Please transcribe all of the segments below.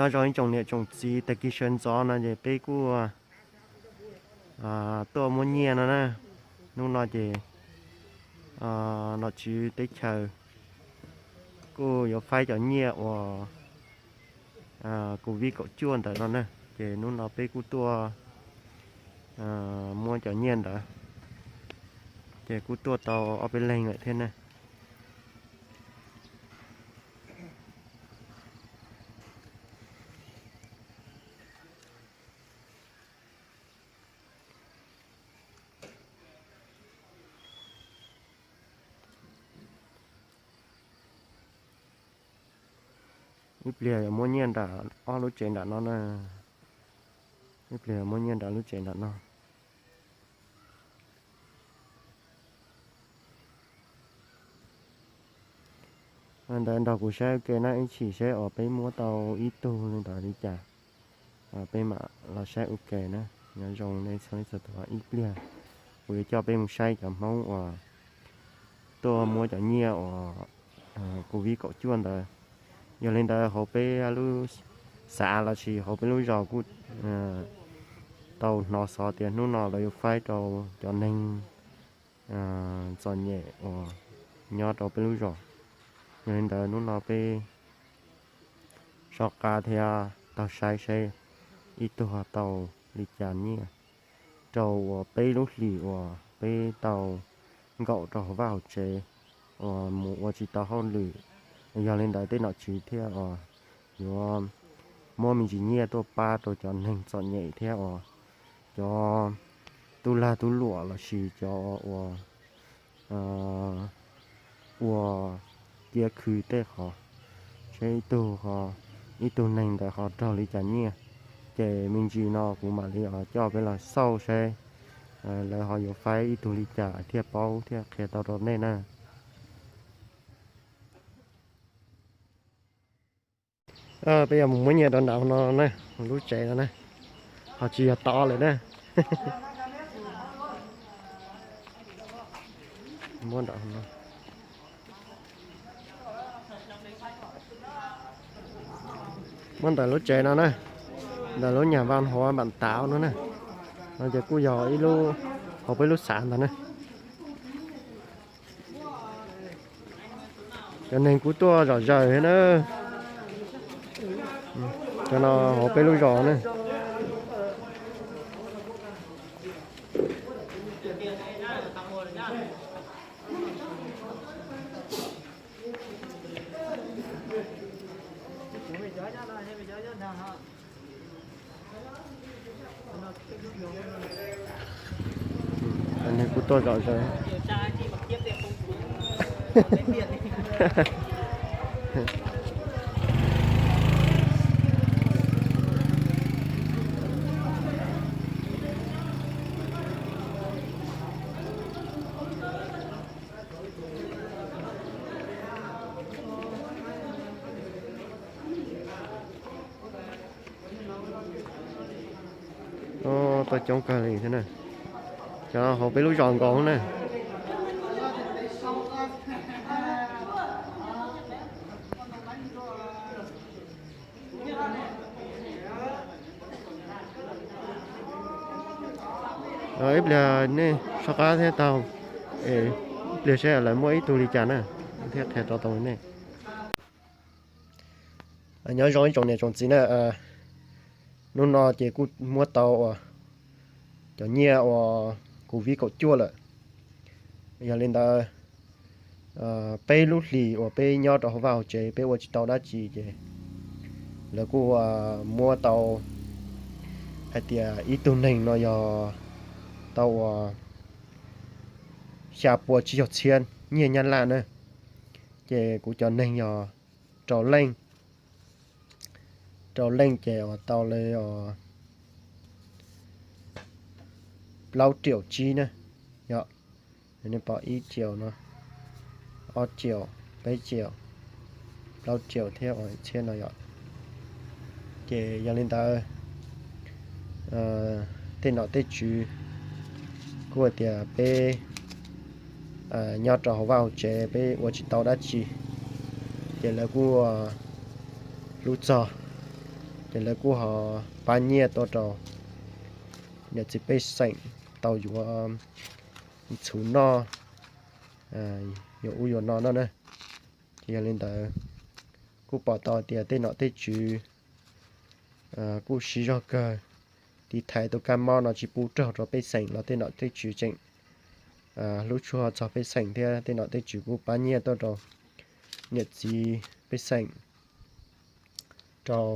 Nyob zoo ib tsoom niam tsoom txiv, tag kis sawv ntxov no ces peb kuj tuaj muab nyiaj no na. Hnub no ces nom tswv teb chaws kuj yuav faib cov nyiaj uas covid kaum cuaj ntawm no na. Ces hnub no peb kuj tuaj muab cov nyiaj ntawd, ces kuj tuaj tau ob peb leeg lawm thiab na. Ib pliag yuav muab nyiaj nram ob lub tsev nram no na. Ib pliag yuav muab nyiaj nram lub tsev nram no. Ntawd nrog kuv saib ua ke na, ib chim seb uas peb muab tau ib tug li ntawd li cas, peb mam los saib ua ke na. Nyob zoo nej txhua leej txhua tus, ib pliag kuv yuav coj peb mus saib cov Hmoob uas tuaj muab cov nyiaj uas covid kaum cuaj ntawd. Yog li ntawd hauv peb lub xav lossis hauv peb lub zos kuj tau hnov xov tias hnub no lawv yuav faib rau cov neeg txom nyem uas nyob rau peb lub zos. Yog li ntawd hnub no peb soj qab thiab taug saib seb ib tug tau li cas nyiaj rau uas peb lub hlis uas peb tau nkaum rau hauv vaj hauv tsev uas mus ua tsis tau hauj lwm. Yog li ntawd tej nom tswv thiaj uas yuav muab me ntsis nyiaj tuaj pab rau cov neeg txom nyem thiab uas cov tub lag tub luam lossis cov uas ua cia khw tej qhov, seb ib tug, ib tug neeg ntawd ho raug li cas nyiaj. Ces me ntsis no kuv mam li coj peb los xauj seb lawv ho yuav faib ib tug li cas thiaj paub thiaj qhia tau rau nej na. Peb yuav mus muab nyiaj rau nram no na, lub tsev no na, ho tsis yog tod lawm na. Muab ntawm lub tsev no na, ntawm lub nyam vaj hauv npam tav no na, no ces kuj yog ib lub, hauv peb lub xav ntawd na. Cov neeg kuj tuaj zom zaws thiab na. Cov no hauv peb lub zos na. Cov neeg kuj tuaj zom zaws. Tuaj coob kawg li thiab na. Cov hauv peb lub zos nkaus na. Ib pliag nej soj qab thiab taug, ib pliag seb lawv muab ib tug li cas na, thiaj qhia rau tau nej. Nyob zoo ib tsoom niam tsoom txiv na, hnub no ces kuj muab tau cov nyiaj uas covid kaum cuaj lawm. Yog li ntawd, peb lub hlis uas peb nyob rau hauv vaj hauv tsev peb ua tsis tau dab tsi ces lawv kuj muab tau hais tias ib tug neeg no yog tau uas xya pua tsib caug txhiab nyiaj Nyab Laj na. Ces kuv cov neeg yog rau leej, rau leej ces uas tau li plaub triệu tsib na, yog nej pom ib triệu no, ob triệu, peb triệu, plaub triệu thiab uas txhiab no yom. Ces yog li ntawd, tej nom tej tswv kuj hais tias peb nyob rau hauv vaj hauv tsev peb ua tsis tau dab tsi, ces lawv kuj hlub txog Ces lawv kuj ho pab nyiaj tuaj rau niam txiv pej xeem tau yuav txhuv noj, yuav ub yuav no no na. Ces yog li ntawd, kuj pom tau tias tej nom tej tswv kuj siv zog kawg, tiv thaiv tus kab mob no tsis pub raug rau pej xeem los tej nom tej tswv tseem hlub tshua txog pej xeem thiab tej nom tej tswv kuj pab nyiaj tuaj rau niam txiv pej xeem rau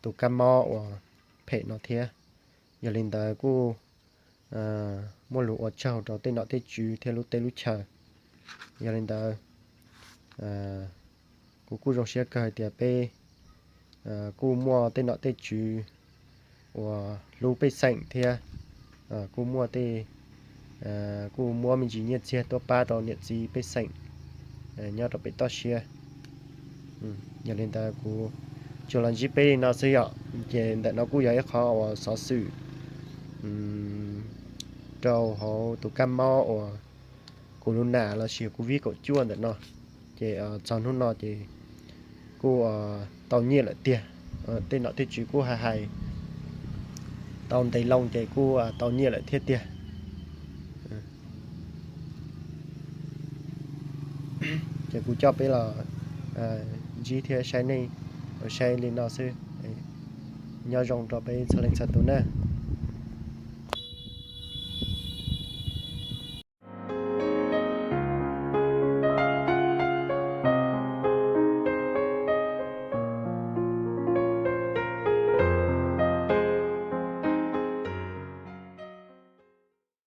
tus kab mob uas phem no thiab. Yog li ntawd kuj muaj lus ua tsaug rau tej nom tej tswv thiab lub teb lub chaw. Yog li ntawd, kuv kuj zoo siab kawg tias peb kuj muaj tej nom tej tswv uas hlub pej xeem thiab kuj muaj tej, kuj muab me ntsis nyiaj txiag tuaj pab rau niam txiv pej xeem nyob rau pem toj siab. Yog li ntawd kuv tsuas los ntsib peb li no xwb yom. Ces ntawm no kuj yog ib qhov uas xov xwm rau hauv tus kab mob uas corona lossis covid kaum cuaj ntawm no. Ces txog hnub no ces kuj tau nyiaj lawm tiag. Tej nom tej tswv kuj hais hais tau ntev loo ces kuj tau nyiaj lawm thiab tiag. Ces kuv coj peb los ntsib thiab saib nej, saib li no xwb. Nyob zoo rau peb txhua leej txhua tus na.